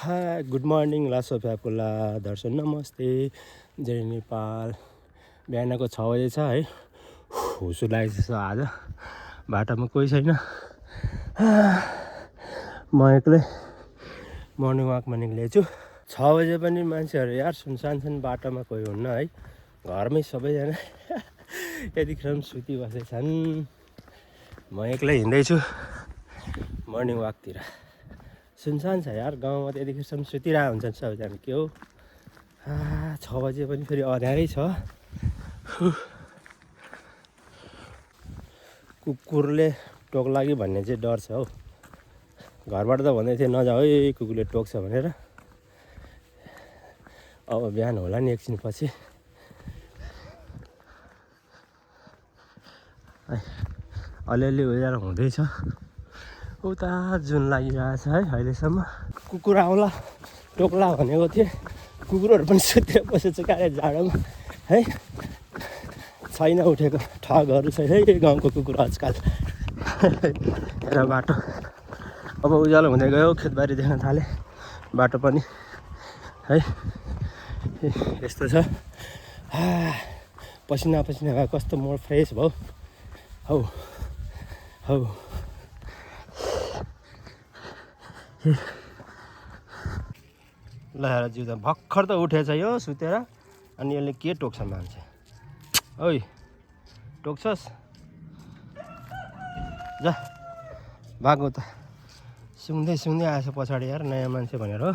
High good morning ला सोफ्यापुला दर्शन नमस्ते जय नेपाल। बिहानको 6 बजे छ है। हुसु लागेको छ आज। बाटोमा कोही छैन। म एक्लै मर्निङ वाकमा निक्लेछु। 6 बजे पनि मान्छेहरू यार सुनसान छन्, बाटोमा कोही हुन्न है। घरमै सबैजना यतिखेर सुति बसेछन्। म एक्लै हिँड्दैछु मर्निङ वाकतिर। सुनसान छ यार, गाउँमा त यतिखेरसम्म सुतिरहेको हुन्छन् सबैजना। के हो 6 बजे पनि फेरि अँध्यारै छ। कुकुरले टोक्ला कि भन्ने चाहिँ डर छ हौ। घरबाट त भन्दै थिए नजाऊ है कुकुरले टोक्छ भनेर। अब बिहान होला नि एकछिनपछि। अलिअलि उज्यालो हुँदैछ। उता जुन लागिरहेछ है अहिलेसम्म। कुकुर आउला टोक्ला भनेको थिएँ। कुकुरहरू पनि सुतेर बसेछ काले जाडोमा है। छैन उठेको ठगहरू छ है गाउँको कुकुर आजकल। हेर बाटो अब उज्यालो हुँदै गयो। खेतबारी देख्न थाले बाटो पनि है। यस्तो छ। पसिना पसिना भयो, कस्तो मोड फ्रेस भयो हौ हौ। ल हेर जिउ त भर्खर त उठेछ यो सुतेर। अनि यसले के टोक्छ मान्छे। ओइ टोक्छस् जा भागो त। सुँग्दै सुँग्दै आएछ पछाडि यार, नयाँ मान्छे भनेर हो।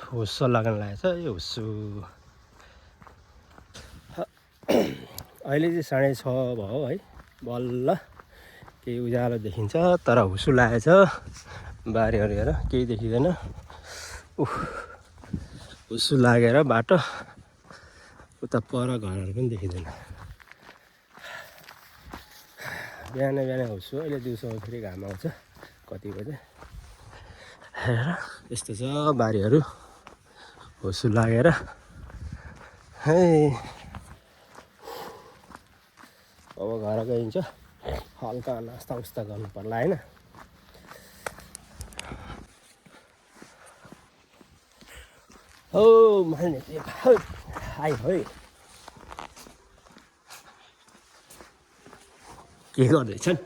हुस्सो लाग्न लागेछ यो हुस्सु। अहिले चाहिँ 6:30 भयो है। बल्ल केही उज्यालो देखिन्छ, तर हुस्सु लागेछ। बारीहरू हेर केही देखिँदैन। हुस्सु लागेर बाटो उता पर घरहरू पनि देखिँदैन। बिहानै बिहानै हुस्सु। अहिले दिउँसो फेरि घाम आउँछ कति बजे। हेर यस्तो छ बारीहरू हुस्सु लागेर है। अब घर गइन्छ, हल्का नास्ता उस्ता गर्नु पर्ला होइन। हो माने हाई है के गर्दैछन्।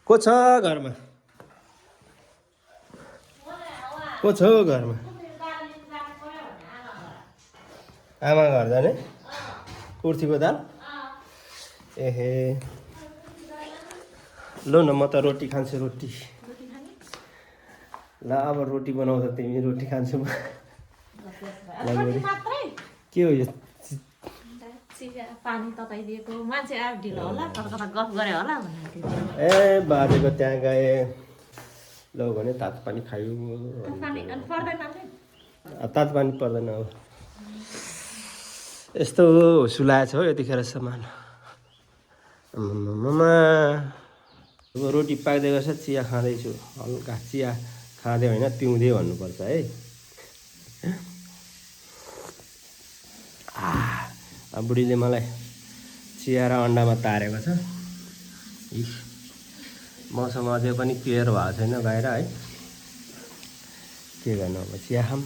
को छ घरमा? को छ घरमा? आमा घर जाने कुर्थीको दाल। एहे ल न म त रोटी खान्छु। रोटी ल अब रोटी बनाउँछ तिमी, रोटी खान्छु म। के हो यो? पानी तताइदिएको मान्छे आएर ढिलो होला, कता गफ गरे होला भनेर। ए बाजेको त्यहाँ गए ल भने तातो पानी खायो। तातो पानी पर्दैन अब। यस्तो हुस्सु लागेको छ हौ यतिखेरसम्म। अब रोटी पाक्दै गर्छ, चिया खाँदैछु। हल्का चिया खाँदै होइन पिउँदै भन्नुपर्छ है। बुढीले मलाई चिया र अन्डामा तारेको छ। मसँग अझै पनि क्लियर भएको छैन बाहिर है। के गर्नु अब चिया खाऊँ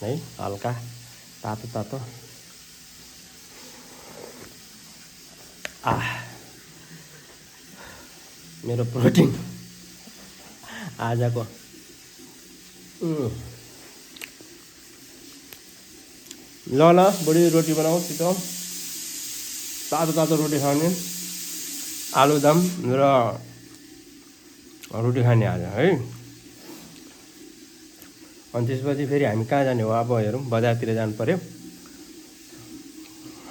है, हल्का तातो तातो। मेरो प्रोटिन आजको। ल बुढी रोटी बनाऊ छिटो। तातो तातो रोटी खाने, आलुदम र रोटी खाने आज है। अनि त्यसपछि फेरि हामी कहाँ जाने हो? अब हेरौँ, बजारतिर जानु पर्यो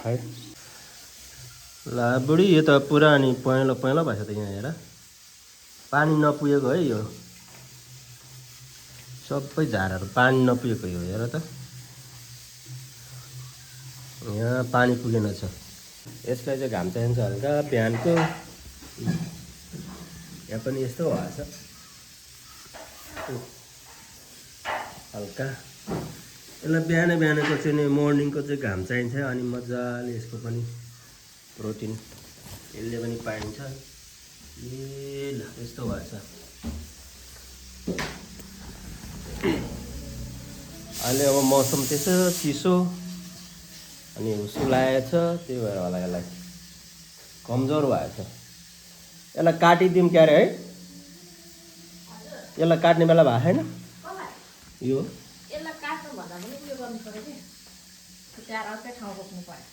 है। ल बुढी यो त पुरा नि पहेँलो पहेँलो भएछ त यहाँ हेर। पानी नपुगेको है यो सबै झारहरू। पानी नपुगेको यो हेर त, यहाँ पानी पुगेन छ। यसलाई चाहिँ घाम चाहिन्छ हल्का बिहानको। यहाँ पनि यस्तो भएछ। हल्का यसलाई बिहानको चाहिँ नि मर्निङको चाहिँ घाम चाहिन्छ अनि मजाले यसको पनि प्रोटिन यसले पनि पाइन्छ। ए ल यस्तो भएछ। अहिले अब मौसम त्यसो चिसो अनि हुस्सु लागेको छ, त्यही भएर होला यसलाई कमजोर भएछ। यसलाई काटिदिउँ क्यारे है? यसलाई काट्ने बेला भएको छैन यो? यसलाई काट्नु भन्दा पनि उयो गर्नु पर्यो कि खुट्टाएर अर्कै ठाउँ रोप्नु पर्यो,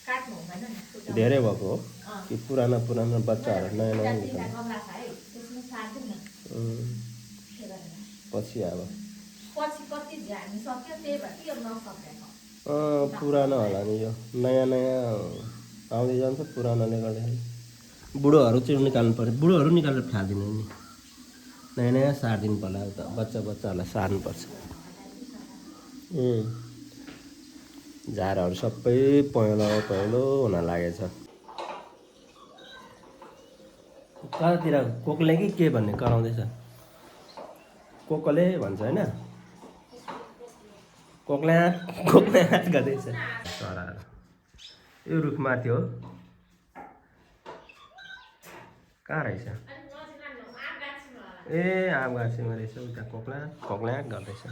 काट्नु हुँदैन नि। धेरै भएको हो कि पुरानो बच्चाहरू नयाँ नयाँ निस्कने? गमला छ है, त्यसमा सार्दिउँ न पछि अब पछि कति झ्याम्नु सक्यो, त्यही भएर यो नसकेको। पुरानो होला नि, यो नयाँ आउँदै जान्छ पुरानोले गर्दाखेरि। बुढोहरू चाहिँ निकाल्नु पर्यो, बुढोहरू निकालेर फ्याँक्दिनु नि, नयाँ सारिदिनु पर्ला त, बच्चाहरूलाई सार्नुपर्छ। झारहरू सबै पहेँलो हुन लागेछ। कतातिर कोकले कि के भन्ने कराउँदैछ? कोकले भन्छ होइन, कोक्ला गर्दैछ। चराहरू यो रुखमाथि हो, कहाँ रहेछ? ए आँप गाछीमा रहेछ उता कोक्ला गर्दैछ।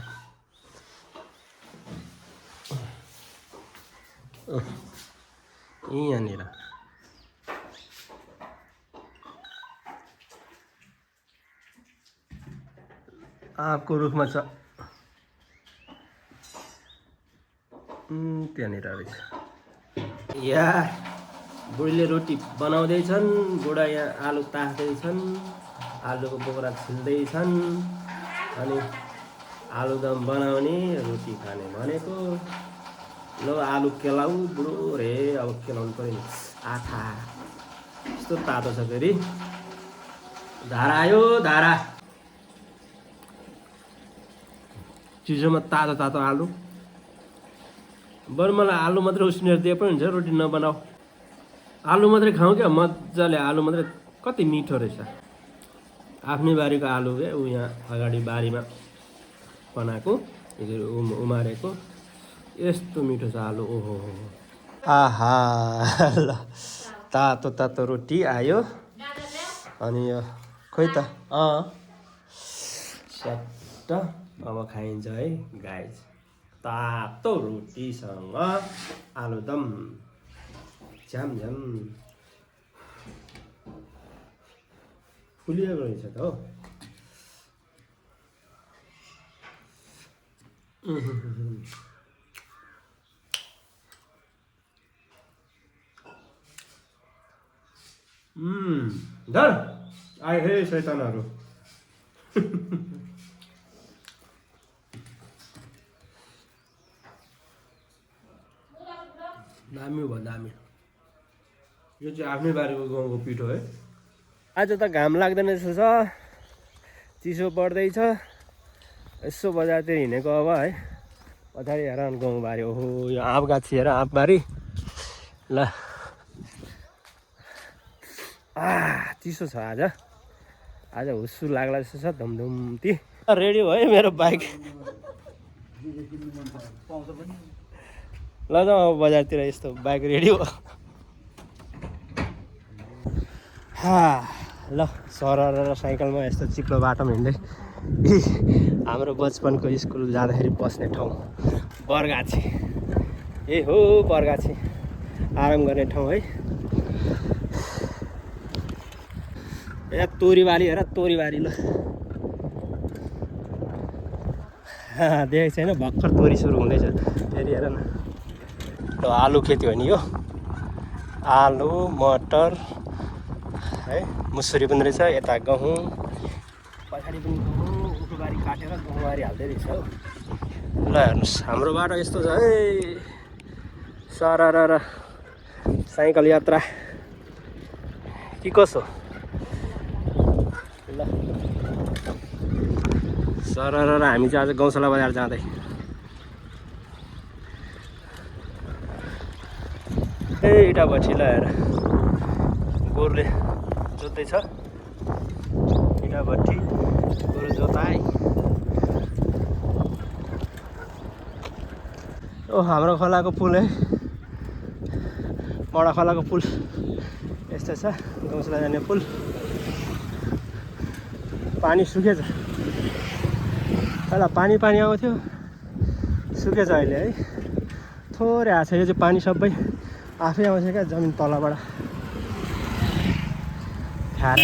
यहाँनिर आँपको रुखमा छ, त्यहाँनिर रहेछ। या बुढीले रोटी बनाउँदैछन्, बुढा यहाँ आलु तास्दैछन्, आलुको बोक्रा छिल्दैछन्, अनि आलुदम बनाउने रोटी खाने भनेको। ल आलु केलाउ बुढो रे, अब केलाउनु पऱ्यो नि। आथा यस्तो तातो छ, फेरि धारा आयो धारा। चिसोमा तातो आलु, बरु मलाई आलु मात्रै उसिनेर दिए पनि हुन्छ, रोटी नबनाऊ। आलु मात्रै खाउँ क्या मजाले, आलु मात्रै कति मिठो रहेछ। आफ्नै बारीको आलु क्या, ऊ यहाँ अगाडि बारीमा बनाएको यसरी उमारेको, यस्तो मिठो छ आलु। ओहो आहा ल तातो रोटी आयो। अनि यो खोइ त सट्ट अब खाइन्छ है गाइस, तातो रोटीसँग आलुदम झ्याम फुलिएको रहेछ त हो। धर आए हे शैतानहरू। दामी हो दामी, यो चाहिँ आफ्नै बारीको गाउँको पिठो है। आज त घाम लाग्दैन जस्तो छ, चिसो बढ्दैछ। यसो बजारतिर हिँडेको अब है, पछाडि हेर गाउँबारी। ओहो यो आँप गाछी हेर, आँपबारी। ल चिसो छ आज हुस्सु लाग्ला जस्तो छ, धुमधुम्ती। रेडी भयो है मेरो बाइक। ल जाउँ अब बजारतिर, यस्तो बाइक रेडी हो। ल सरर साइकलमा यस्तो चिप्लो बाटोमा हिँड्दै, हाम्रो बचपनको स्कुल जाँदाखेरि बस्ने ठाउँ बरगाछी। ए हो बरगाछी, आराम गर्ने ठाउँ है। ए तोरीबारी हेर, तोरीबारी। ल देखेको छैन, भर्खर तोरी सुरु हुँदैछ फेरि हेर न। ल आलु खेती हो नि यो, आलु मटर है, मुसुरी पनि रहेछ, यता गहुँ, पछाडि पनि गहुँ, उखुबारी काटेर गहुँबारी हाल्दै रहेछ हौ। ल हेर्नुहोस् हाम्रो बाटो यस्तो छ है, सरर साइकल यात्रा कि कसो। ल सरर हामी चाहिँ आज गौशाला बजार जाँदै। ए इटा भट्टी ल हेर, गोरुले जोत्दैछ, इटा भट्टी गोरु जोताइ। ओ हाम्रो खोलाको पुल है, बडा खोलाको पुल यस्तो छ, गौसला जाने पुल। पानी सुकेछ, पहिला पानी आउँथ्यो, सुकेछ अहिले है, थोरै आएको छ। यो चाहिँ पानी सबै आफै आउँछ क्या जमिन तलबाट खाएर।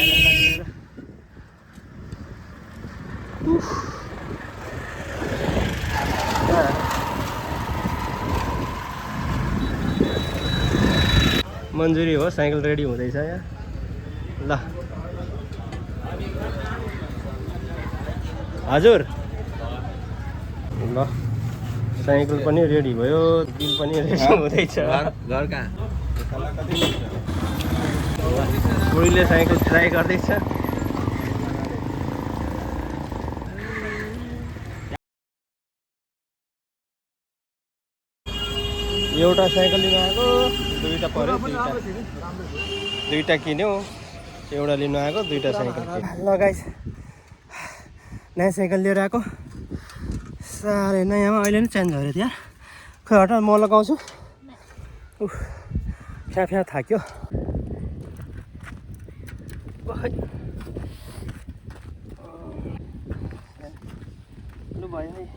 मन्जुरी हो, साइकल रेडी हुँदैछ यहाँ। ल हजुर, ल साइकल पनि रेडी भयो, बिल पनि रेडी हुँदैछ। बुढीले साइकल ट्राई गर्दैछ। एउटा साइकल लिनु आएको, दुईवटा पऱ्यो, दुईवटा किन्यो, एउटा लिनु आएको, दुईवटा साइकल किन्यो। ल गाइस, नयाँ साइकल लिएर आएको, साह्रै नयाँमा अहिले नै चेन्ज भयो त्यहाँ। खै हट, म लगाउँछु। उफ, फ्या थाक्यो। लु भयो है,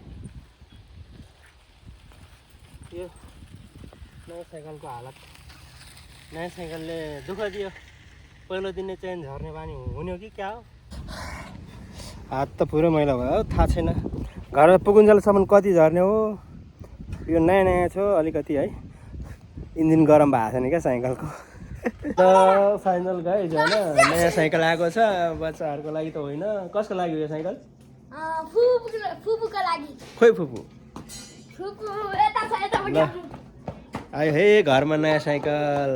यो नयाँ साइकलको हालत। नयाँ साइकलले दुःख दियो, पहिलो दिन नै चेन झर्ने बानी हुने हो कि क्या हो। हात त पुरै मैला भयो, थाहा छैन। घर पुगुन्जेलसम्म कति झर्ने हो। यो नयाँ छ अलिकति है, इन्जिन गरम भएको छैन क्या साइकलको। त फाइनल गाइज होइन, नयाँ साइकल आएको छ, बच्चाहरूको लागि त होइन। कसको लागि यो साइकल? फुपूको लागि। खोइ फुपू फुपू यता छ, यतापट्टि। आयो हे घरमा नयाँ साइकल।